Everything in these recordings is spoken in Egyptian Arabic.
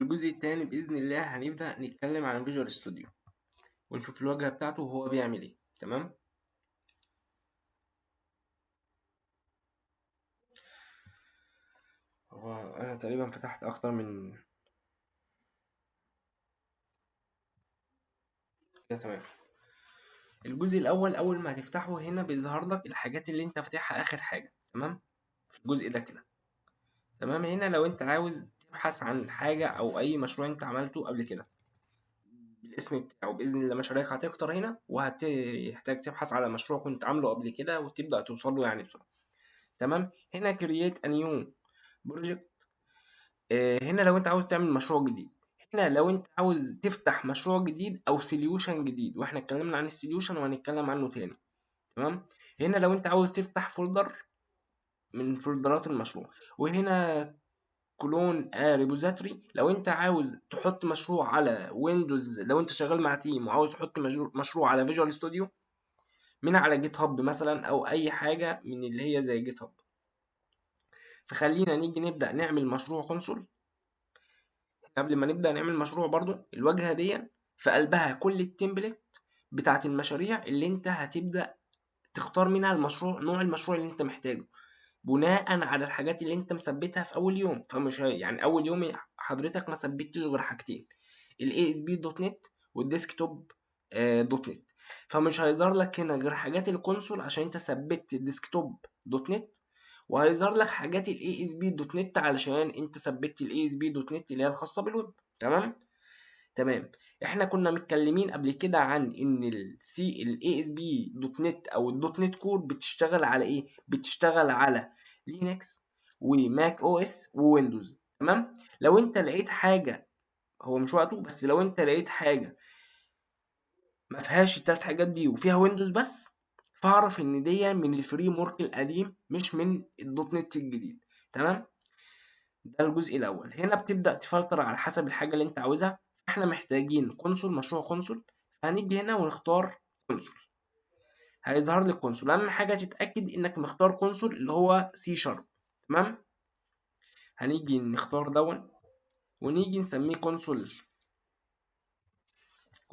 الجزء الثاني بإذن الله هنبدأ نتكلم عن Visual Studio ونشوف الواجهة بتاعته وهو بيعمل ايه. تمام. هو انا تقريبا فتحت اكتر من كده. تمام. الجزء الاول اول ما هتفتحه هنا بيظهر لك الحاجات اللي انت فاتحها اخر حاجة. تمام. الجزء ده كده. تمام. هنا لو انت عاوز تبحث عن حاجة او اي مشروع انت عملته قبل كده بالاسم بتاعه، باذن الله مشاريعك هتكتر هنا وهتحتاج تبحث على مشروع كنت عامله قبل كده وتبدا توصل له بسرعة. تمام. هنا create a new project. هنا لو انت عاوز تعمل مشروع جديد، هنا لو انت عاوز تفتح مشروع جديد او solution جديد، واحنا اتكلمنا عن ال solution وهنتكلم عنه تاني. تمام. هنا لو انت عاوز تفتح folder من فولدرات المشروع، وهنا clone repository لو انت عاوز تحط مشروع على Windows، لو انت شغال مع team وعاوز تحط مشروع على Visual Studio من على GitHub مثلا او اي حاجة من اللي هي زي GitHub. فخلينا نيجي نبدا نعمل مشروع console. قبل ما نبدا نعمل مشروع برضو الواجهة دي في قلبها كل ال template بتاعت المشاريع اللي انت هتبدا تختار منها المشروع، نوع المشروع اللي انت محتاجه بناء على الحاجات اللي انت مثبتها في اول يوم. فمش هي يعني اول يوم حضرتك ما ثبتتش غير حاجتين، ال ASP.NET وال desktop dot net، فمش هيظهر لك هنا غير حاجات ال console عشان انت ثبتت ال desktop dot net، وهيظهر لك حاجات ال ASP.NET علشان انت ثبتت ال ASP.NET اللي هي الخاصة بالويب. تمام. تمام. احنا كنا متكلمين قبل كده عن ان ال ASP.NET او ال dot net Core بتشتغل على ايه؟ بتشتغل على Linux و Mac OS و Windows. تمام. لو انت لقيت حاجة، هو مش وقته، بس لو انت لقيت حاجة ما فيهاش التلات حاجات دي وفيها Windows بس، فاعرف ان دي من ال framework القديم مش من ال dot net الجديد. تمام. ده الجزء الاول. هنا بتبدا تفلتر على حسب الحاجة اللي انت عاوزها. احنا محتاجين console، مشروع console، هنيجي هنا ونختار console، هيظهر لك console. اهم حاجة تتاكد انك مختار console اللي هو C sharp. تمام. هنيجي نختار دون ونيجي نسميه console،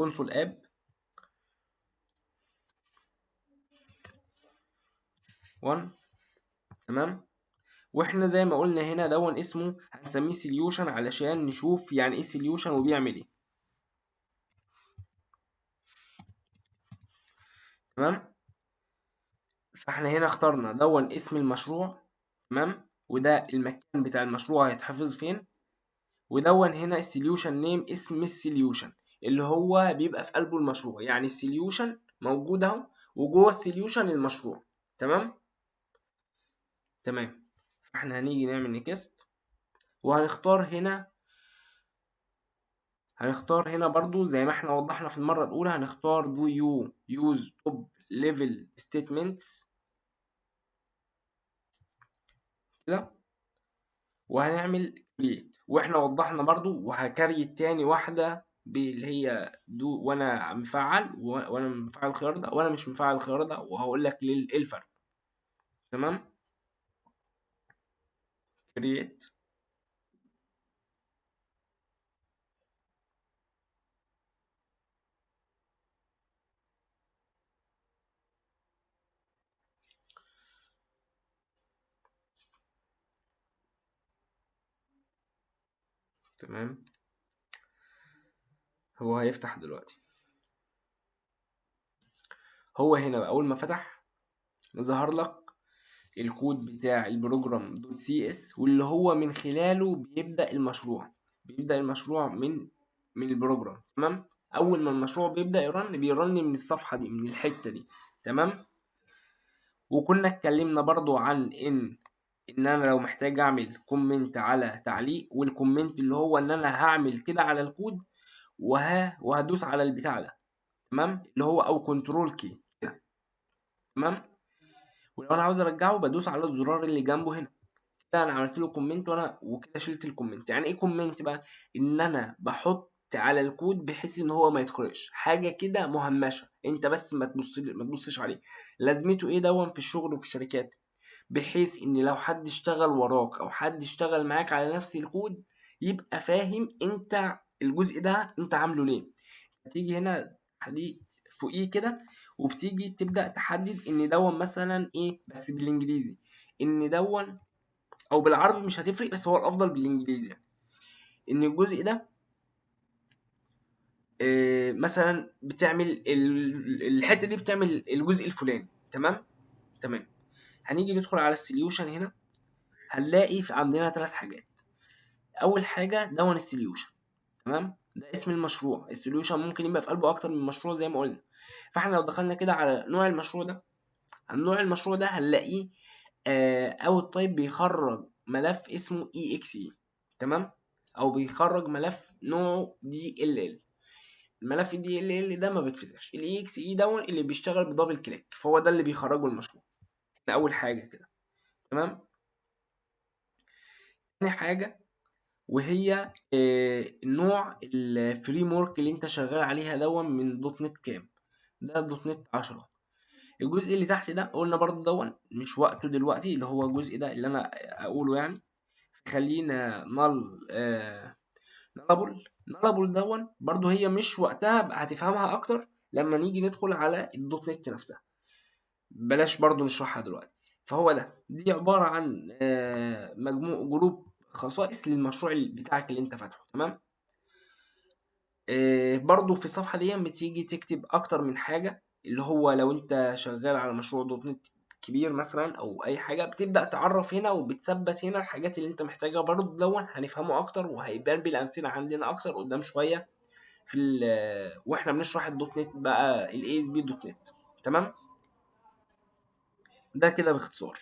console app 1. تمام. واحنا زي ما قلنا هنا دون اسمه هنسميه solution علشان نشوف يعني ايه solution وبيعمل ايه. تمام. فاحنا هنا اخترنا دون اسم المشروع. تمام. وده المكان بتاع المشروع هيتحفظ فين، ودون هنا ال solution name اسم ال solution اللي هو بيبقى في قلبه المشروع، يعني ال solution موجود اهو وجوه ال solution المشروع. تمام. تمام. فاحنا هنيجي نعمل next وهنختار هنا، هنختار هنا برضو زي ما احنا وضحنا في المرة الأولى، هنختار do you use top level statements كده، وهنعمل create. واحنا وضحنا برضو وه create تاني واحدة باللي هي do، وانا مفعل وانا مفعل الخيار ده وانا مش مفعل الخيار ده، وهقول لك ايه الفرق. تمام. create. تمام. هو هيفتح دلوقتي. هو هنا بقى اول ما فتح ظهر لك الكود بتاع ال program dot CS، واللي هو من خلاله بيبدأ المشروع، بيبدأ المشروع من ال program. تمام. اول ما المشروع بيبدأ ي run، بي run من الصفحة دي، من الحتة دي. تمام. وكنا اتكلمنا برضو عن ان انا لو محتاج اعمل comment على تعليق، وال comment اللي هو ان انا هعمل كده على الكود وهدوس على البتاع ده. تمام. اللي هو او control K كده. تمام. ولو انا عاوز ارجعه بدوس على الزرار اللي جنبه هنا كده، انا عملت له comment وانا وكده شلت ال comment. يعني ايه comment بقى؟ ان انا بحط على الكود بحيث ان هو ما يتقرأش، حاجة كده مهمشه، انت بس ما تبصش عليه. لازمته ايه دون في الشغل وفي الشركات؟ بحيث ان لو حد اشتغل وراك او حد اشتغل معاك على نفس الكود يبقى فاهم انت الجزء ده انت عامله ليه. تيجي هنا دي فوقيه كده، وبتيجي تبدأ تحدد ان دون مثلا ايه، بس بالانجليزي، ان دون او بالعربي مش هتفرق، بس هو الافضل بالانجليزي يعني. ان الجزء ده مثلا بتعمل الحتة دي بتعمل الجزء الفلاني. تمام تمام. هنيجي ندخل على ال solution هنا، هنلاقي في عندنا 3 حاجات. اول حاجة دون ال solution، تمام، ده اسم المشروع. ال solution ممكن يبقى في قلبه اكتر من مشروع زي ما قلنا. فاحنا لو دخلنا كده على نوع المشروع ده، على نوع المشروع ده هنلاقيه، out type بيخرج ملف اسمه EXE، تمام، او بيخرج ملف نوعه DLL. الملف DLL ده ما بيتفتحش، ال EXE ده اللي بيشتغل ب double click، فهو ده اللي بيخرجه المشروع. ده اول حاجة كده، تمام. تاني حاجة وهي نوع ال framework اللي انت شغال عليها دون من دوت نت كام، ده دوت نت 10. الجزء اللي تحت ده قلنا برضو دون مش وقته دلوقتي، اللي هو الجزء ده اللي انا اقوله يعني. خلينا nullable. nullable دون برضو هي مش وقتها، هتفهمها اكتر لما نيجي ندخل على الدوت نت نفسها، بلاش برضو نشرحها دلوقتي. فهو ده دي عبارة عن مجموع group خصائص للمشروع بتاعك اللي انت فاتحة. تمام. برضو في الصفحة دي بتيجي تكتب اكتر من حاجة، اللي هو لو انت شغال على مشروع دوت نت كبير مثلا او اي حاجة، بتبدأ تعرف هنا وبتثبت هنا الحاجات اللي انت محتاجها. برضو دون هنفهمه اكتر وهيبان بالامثلة عندنا اكتر قدام شوية في واحنا بنشرح الدوت نت بقى ال ASP دوت نت. تمام، ده كده باختصار.